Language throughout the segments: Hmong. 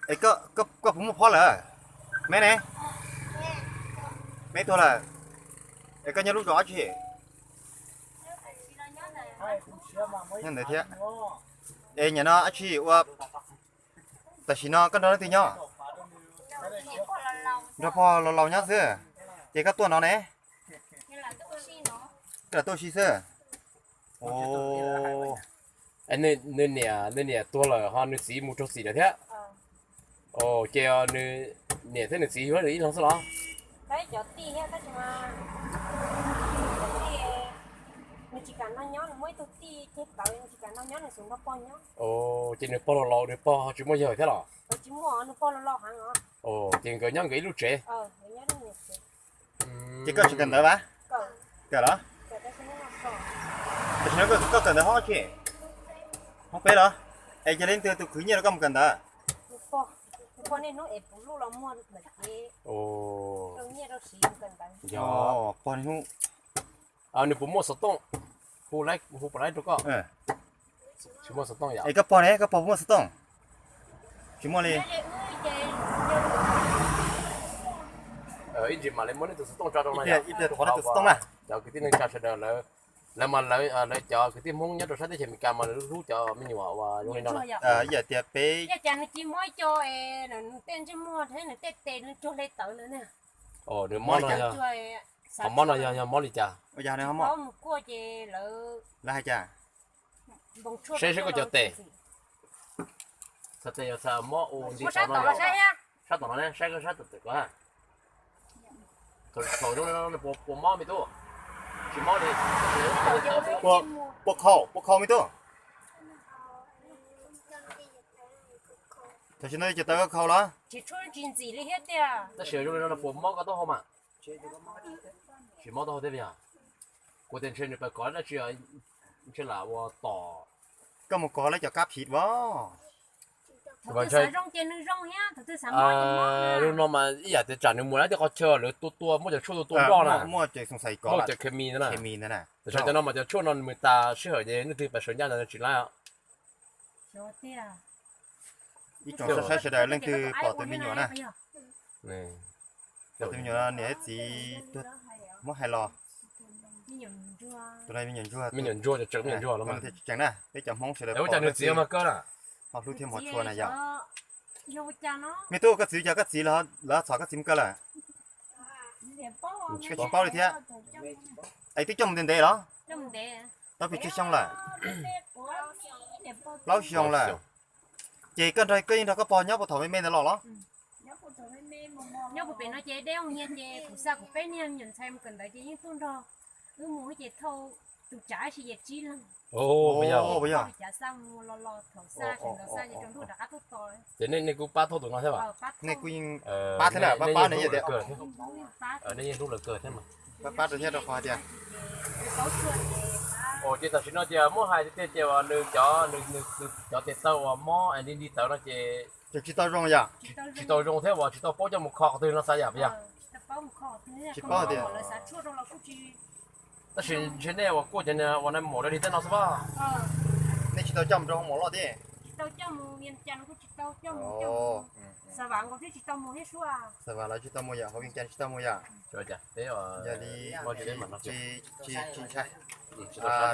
Es koj, koj puas muaj phob lawm? Me ne? Me tuag lawm. Es koj nyob lub zos dab tsi? Nyob ntawd thiab. Es nim no dab tsi ua, tam sim no koj nrog leej twg nyob? Nrog pog laus laus nyob xwb. Ces koj tuaj no ne? Koj lam tuaj ua si xwb. Nws niam, nws niam tuag lawm ho nws txiv mus raug txim lawm thiab. Ces nws niam thiab nws txiv yug ib leeg xwb los? Ces nws pog laus laus nws pog tsis muaj yawg thiab los? Ces nkawd nyob nkawd ib lub tsev. Ces koj tsis kawm ntawv vas? Kawm los? Tam sim no koj kawm ntawv hoob tsi? Hoob peb los? Es yog li leej twg tus khwv nyiaj rau koj mus kawm ntawv? Pog niaj hnub Nws puas muaj xov tooj? Hu, hu pom lawv rau koj. Tsis muaj xov tooj yom? Es koj pog ne, koj pog puas muaj xov tooj? Tsis muaj li. Ib ntsis mam li muab nej tus xov tooj tso rau no. Ib pliag rau qhov nej tus xov tooj na. Cov kwv tij neej tsa sawv daws lawv, lawv mas lawv, lawv cov kwv tij Hmoob nyob rau sab teb chaws Amelikas mas lawv hlub cov me nyuam uas zoo li no. Yam tias peb, yog cas nws tsis muab co es nws tej ntsej muag thiab nws tej tes nws cuag hle tawv ntawd ne. Nws mob no, qhov mob no yog, yog mob li cas? Mus kuaj ces lawv, lawv hais cas? Saib, saib koj cov tes. Txhais tes yog txhais mob u nti tau no. Sab tom no ne, saib koj sab tom tes ko. Thaum zoo li no puas mob me tub? Tsis mob li. Puas khaus, puas khaus me tub? Tam sim no cov tawv khaus los? Tab sis zoo li no puas mob koj taub hau mas? Tsis mob taub hau thiab li os. Kuv tias ntshe nws pais kov dab tsi, ntshe lam ua tom. Koj mus kov lawv cov kab phiv as. Zoo no mas ib yam tias tsam nws mus lawv tej qhov chaw lawv tua tua muaj cov tshuaj tua tua nroj na, muaj cov khemis ntawd na. Tam sim cov no mas cov tshuaj no nws mus tas sij hawm ces leej twg pais sawv ncaj ntawd tsis laib. Ib tsoom saib sawv daws leej twg pom tus me nyuam na, pom tus me nyuam no niam txiv tuag, muab hais los. Tus no me nyuam ntsuag, me nyuam ntsuag, me nyuam ntsuag, tseem na, peb cov Hmoob sawv daws pom nws txiv mas kawg na, ho hlub thiab hmov tshua na yom. Me tub, koj txiv, yog koj txiv lawv txhom koj txiv mus kaw lawm? Tsis paub li thiab. Es twb coj mus ntev ntev los? Tau pes tsawg xyoo lawm? Plaub xyoo lawm. Ces koj nrog, koj yeej nrog koj pog nyob puag thaum me me ntawd los los? Nyob puag pem no ces deb ua niag ces kuv xa kuv peb niag me nyuam ntxhais mus kawm ntawv ces yeej tuaj nrog wb mus ces thauj tus tsav ib si ces tsib leeg. Puas yog? Tus tsav xa mus los los thaum xa tsis ntawd xa ces rau ntuj rov qab tuaj tos. Ces nej kuj pab thauj tus no thiab? Nej kuj yeej pab thiab na, pab pab ne, yog tias nej yeej hlub lawv kawg thiab mas. Pab pab rau thiab rau qhov tias, ces tam sim no ces muab hais tiag tiag ces nws cov, nws cov tes taw uas mob li li tawv no ces tseem tsis tau zoo yom? Tsis tau zoo thiab uas tsis tau paub coj mus kho qhov twg no xav yam puas yog? Tsis paub tias, tab sis ntshe nej uas kuaj cov uas nai maum li tej no xwb pob? Nej tsis tau coj mus rau hoo maum loj thiab? Xav Vas los tsis tau mus yom, hauv Vias Cas tsis tau mus yom? Yog li tsis ntshai.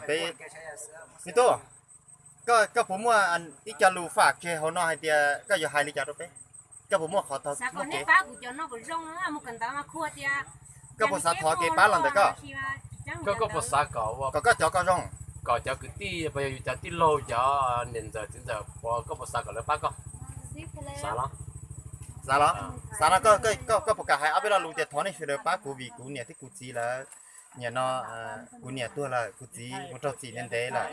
Peb, me tub, koj puas muaj ib co lus fam tseg hauv no hais tias koj yuav hais li cas rau peb? Koj puas muaj qhov, koj puas xav thov kev pab los ntawm koj? Koj, koj puas xav kom, kom koj cov ko zoo, kom cov kwv tij, puas yog yus cov tij laug, cov niam ntxawm txiv ntxawm, koj puas xav kom lawv pab koj? Xav los? Xav los? Xav no koj, koj puas kam hais ob peb lo lus tias thov nej sawv daws pab kuv vim kuv niam thiab kuv txiv lawv, nim no kuv niam tuag lawm, kuv txiv mus raug txim ntev ntev lawm.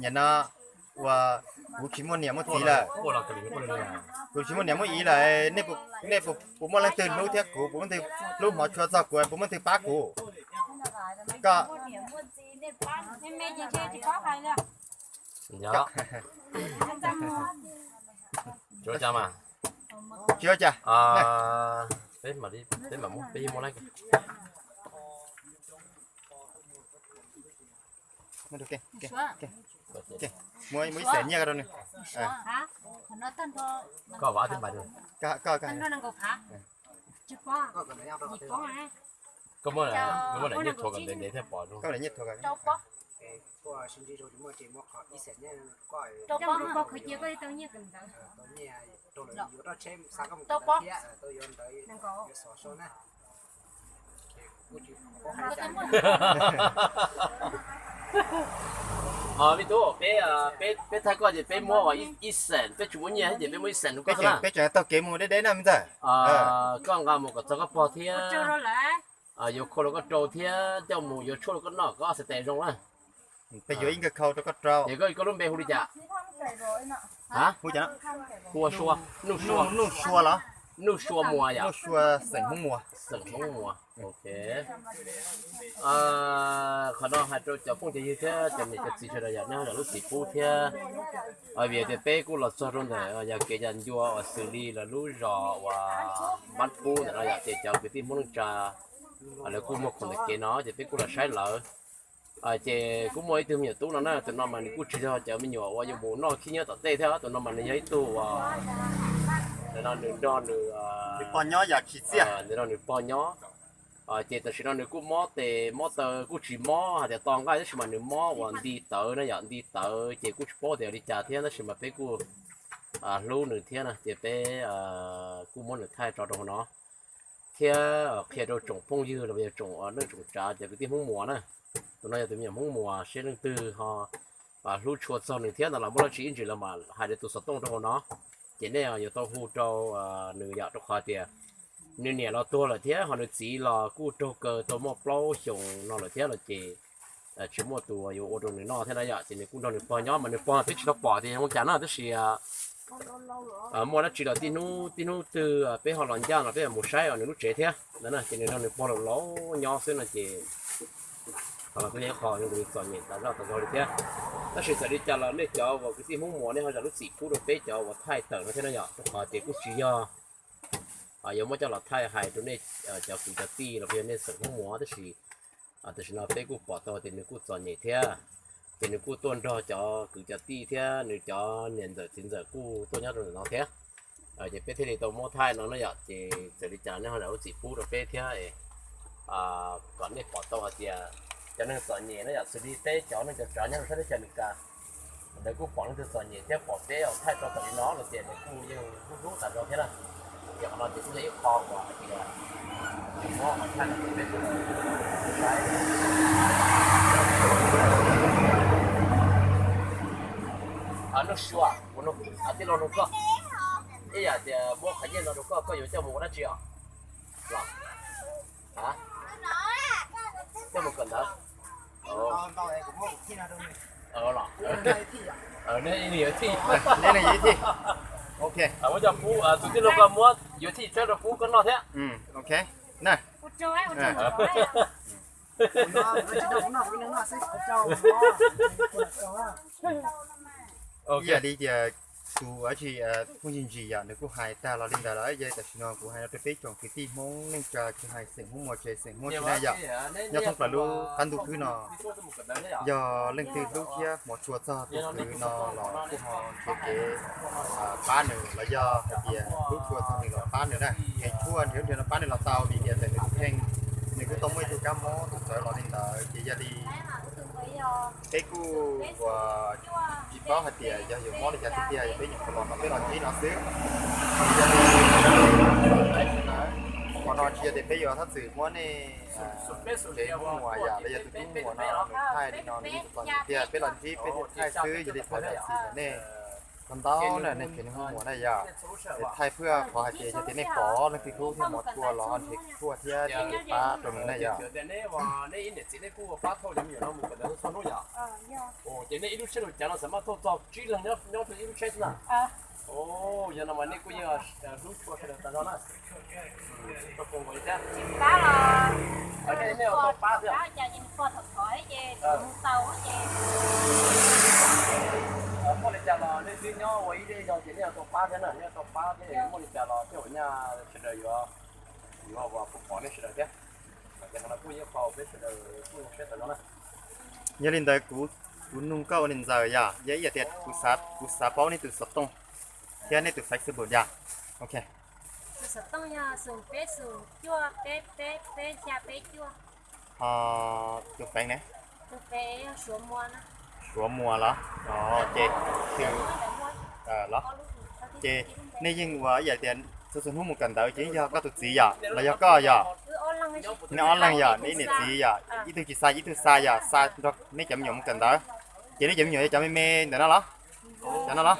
Nim no uas kuv tsis muaj niam muaj txiv lawm, kuv tsis muaj niam muaj txiv lawm, nej puas muaj leej twg hlub thiab kuv, puas muaj leej twg hlub hmov tshua txog kuv, puas muaj leej twg pab kuv? Koj, tsis ua cas. Muab rau ke, ke, ke. Muab, muab ib xees nyiaj rau nws. Koj vam thiab npaj. Koj, koj, koj. Koj muab, muab daim nyiaj thuav kom ntev ntev thiab pom zoo. Koj daim nyiaj thuav kom. Vij Tub, peb, peb thaij koj ces peb muab ua ib xees, peb tsis muab nyiaj thiab ces peb muab ib xees rau koj na. Peb tseem taug kev mus deb deb na me ntxawg. Koj nqa mus kom txog koj pog thiab. Yuav khau rau koj rau thiab coj mus yuav tshuaj rau koj noj, koj ob xees tes zoo na. Peb yuav ib nkawg khau rau koj rau. Ces koj, koj lub npe hu li cas? Hu cas? Hu ua Sua, Nuj Sua. Nuj Sua los? Nuj Sua Muas yom? Nuj Sua xeem Hmoob Muas. Xeem Hmoob Muas, ok. Qhov no hais rau cov phooj cov ywg thiab cov niam cov txiv sawv daws yom, nej ho zam lub txim pub thiab. Vim tias peb kuj los txog rau ntawm yog kev cov ncua uas xws li lawv lub zos uas Npab Pub ntawm no yom, ces cov kwv tij Hmoob neej tsa lawv kuj muag khoom ntawm kev no ces peb kuj los saib lawv. Ces kuj muaj ib tug me nyuam tub no na, tus no mas nws kuj tsis yog cov me nyuam uas yuav mus noj khib nyiab tom tej thiab, tus no mas nws yog ib tug uas nim no nws nrog nws, nws nrog nws pog nyob. Ces tam sim no nws kuj mob tes mob taw kuj tsis mob hais tias to nqaij tab sis mas nws mob uas nti tawv na yom, nti tawv ces kuj tsis paub tias li cas thiab tab sis mas peb kuj hlub nws thiab na ces peb kuj muab nws thaij tso rau hauv no thiab qhia rau tsoom phooj ywg los yog tsoom neej tsoom tsav cov kwv tij Hmoob Muas na. Tus no yog tus me nyuam Hmoob Muas, seb leej twg ho hlub tshua txog nws thiab no los muaj dab tsi ib ntsis los mas hais rau tus xov tooj rau hauv no. Ces nej yuav tau hu rau nws yom, rau qhov tias nws niam los tuag lawm thiab ho nws txiv los kuj raug kaw tau muaj plaub xyoos no lawm thiab los ces tsis muaj tus yuav ua rau nws noj thiab na yom. Ces nws kuj nrog nws pog nyob mas nws pog peb tsis tau pom tias zoo li cas na tab sis muaj dab tsi los tib hnub, tib hnub twg peb ho los ncaj los peb mus saib nws lub tsev thiab ntawd na. Ces nws nrog nws pog laus laus nyob xwb no ces qhov no kuj yog ib qho zoo li txom nyem tas zog tas zog li thiab. Tab sis txawm li cas los nej cov uas kwv tij Hmoob Muas nej ho zam lub txim pub rau peb cov uas thaij tawm no thiab na yom, rau qhov tias kuj tsis yog yuav muab coj los thaij hais rau nej cov kwv cov tij los yog nej xeem Hmoob Muas tab sis tam sim no peb kuj pom tau tias nws kuj txom nyem thiab, ces nws kuj tuaj nrog cov kwv cov tij thiab nws cov niam ntxawm txiv ntxawm kuj tuaj nyob rau ntawm no thiab. Ces peb thiaj li tau muab thaij no na yom, ces txawm li cas nej ho zam lub txim pub rau peb thiab kom nej pom tau hais tias cov neeg txom nyem na yom, xws li peb cov neej cov tsav nyob rau sab teb chaws Amelikas ntawd kuj pom leej twg txom nyem thiab pom peb thaij tau tam li no los ces nws kuj yeej hlub hlub tas zog thiab na. Ces qhov no ces kuj yog ib qho uas hais tias muab thaij rau peb saib. Nuj Sua, tij laug nug koj, ib yam tias muab qhov nyiaj no rau koj, koj yuav coj mus ua dab tsi os? Los, coj mus kawm ntawv. Los, nej yuav ib thij. Ok. Muab coj pub, tus tij laug koj muab yuav thij tshawb rau pub koj noj thiab. Ok, na. Ib yam li tias tus dab tsi phooj ywg ntsis yom, nws kuj hais tag los li ntawd lawm, yog li tam sim no kuv hais no rau peb tsoom kwv tij Hmoob neej tsa tsis hais xeem Hmoob Muas tsis hais xeem Hmoob tsis na yom, nyob thoob plaws lub qab ntuj khwb no, yog leej twg hlub thiab hmov tshua txog tus kwv no los kuj ho nrhiav kev pab nws los yog hais tias hlub tshua txog nws los pab nws na, nrhiav tshuaj nrhiav nrhiav no pab nws los tau vim tias ntawm nws tus kheej nws kuj tau muaj ib tug kab mob tus txawv los li ntawd ces yog li peb kuj ua tsis paub hais tias yog yus mob li cas tiag tiag, yog peb nyuam qhuav los no peb los ntsib no xwb. Qhov no tsis yog tias peb yuav thab txwm muab nej tsev Hmoob Muas yom, los yog tus tub Hmoob Muas no nws thaij li no nws yeej txom nyem tiag, peb los ntsib peb thiaj thaij xwb, yog li thov zam txim rau nej. Ntau ntau na nej tsev Hmoob Muas na yom, es thaij phwj qhov hais tias yog tias nej pom leej twg hlub thiab hmov tshua los ho nrhiav tshuaj thiab nrhiav kev pab rau nws na yom. Muaj li cas los nej twb nyob ua ib zej zog ces nej yuav tau pab thiab na, nej tau pab thiab muaj li cas los tej zaum nyaj sawv daws yuav, yuav ua pov pov nej sawv daws thiab. Ces qhov no kuj yog qhov peb sawv daws kuj zoo siab tau no na. Yog li ntawd kuv, kuv nug koj ua niam ntxawm yom, yog ib yam tias kuv xav, kuv xav paub nej tus xov tooj thiab nej tus Facebook yom. Ok. Tus xov tooj yog xoom peb xoom cuaj peb peb peb xya peb cuaj. Ho tus feem ne? Tus feem yog Suav Muas no. Suav Muas los? Ces, los, ces nej yeej ua ib yam tias txhua txhua hnub mus kawm ntawv ces yeej yog koj tus txiv yom los yog koj yom? Nej ob leeg yom, nej ib niam txiv yom, ib tug tsis xa ib tug xa yom, xa nrog nej cov me nyuam mus kawm ntawv. Ces nej cov me nyuam yog cov me me ntawm no los? Cov no los?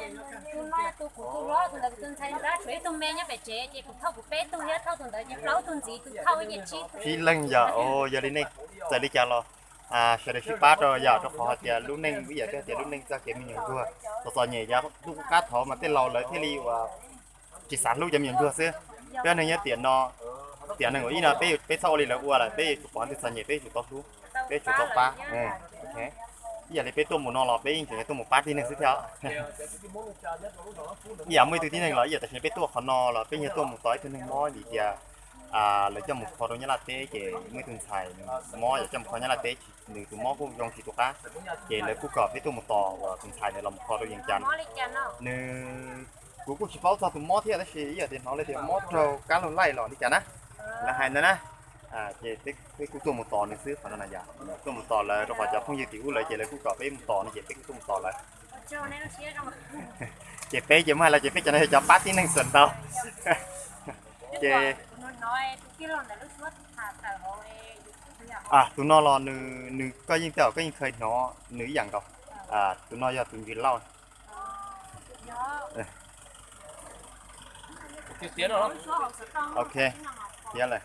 Tsib leeg yom. Yog li nej txawm li cas los sawv daws sib pab rau yom, rau qhov hais tias lub neej ib yam tias lub neej txoj kev me nyuam ntsuag, txom txom nyem, yog lub qub qab thov mas tej laus lawv thiaj li ua tsis xav hlub cov me nyuam ntsuag xwb. Peb neeg nyob tiam no, tiam nees nkaum ib no peb, peb txhob ua li lawv ua lawm, peb yuav tsum pom tus txom nyem peb yuav tsum tau hlub, peb yuav tsum tau pab. Ib yam li peb tuaj mus no los peb yeej tseem tuaj mus pab tib neeg xwb thiab. Ib yam muaj ib tug tib neeg los ib yam tam sim peb tuaj qhov no los peb yeej tuaj mus tos ib tug neeg mob vim tias lawv coj mus kho rau Nyab Laj teb ces muaj ib tug ntxhais mob yom, coj mus kho Nyab Laj teb, nws tus mob kuj zoo tsis tu qab, ces lawv kuj kom peb tuaj mus tos uas tus ntxhais ntawd los mus kho rau yees cas. Nws, kuv kuj tsis paub txog tus mob thiab tab sis ib yam tias hnov lawv tias mob raug kab laug laij los li cas na, lawv hais ntawd na. Ces peb kuj tuaj mus tos nws xwb qhov no na yom, tuaj mus tos lawv rau qhov cov phooj ywg tim ub lawv ces lawv kuj kom peb mus tos no ces peb kuj tuaj mus tos lawv. Ces peb ces muab hais los ces peb cov no yog cov pab tib neeg xuam ntau. Ces tus no los nws, nws koj yeej tej zaum koj yeej khaws hnov nws ib yam nkaus. Tus no yog tus Ntsis Lauj. Ok, tiav lawm.